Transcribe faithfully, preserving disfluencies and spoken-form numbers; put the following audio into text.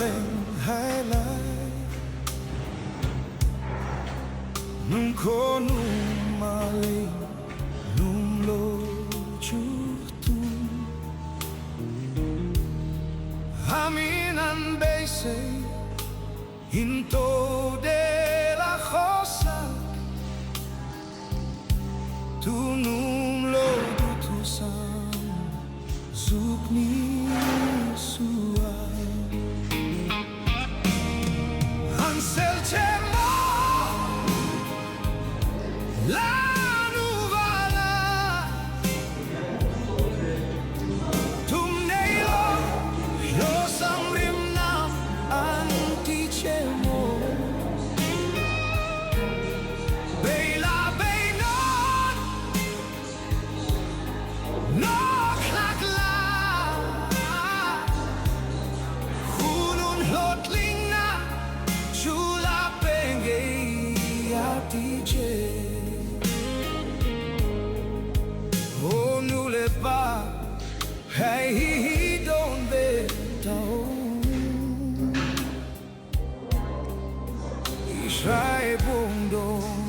leng hai lai. Nuom khaw nuom a lei nuom lo chu tum. Hamin an beisei in to de la khosa. Tu nuom lo tu tu san zuk ni sua. An sel che mo la nu vala. Tum nei lo lo sam rim nam an ti che mo. Bei la bei non. Nokhlak la, hun un hlawtlingna chu la pei ngei a ti che. O nu le pa, hai hi hi don ve ta o. I hrai bung don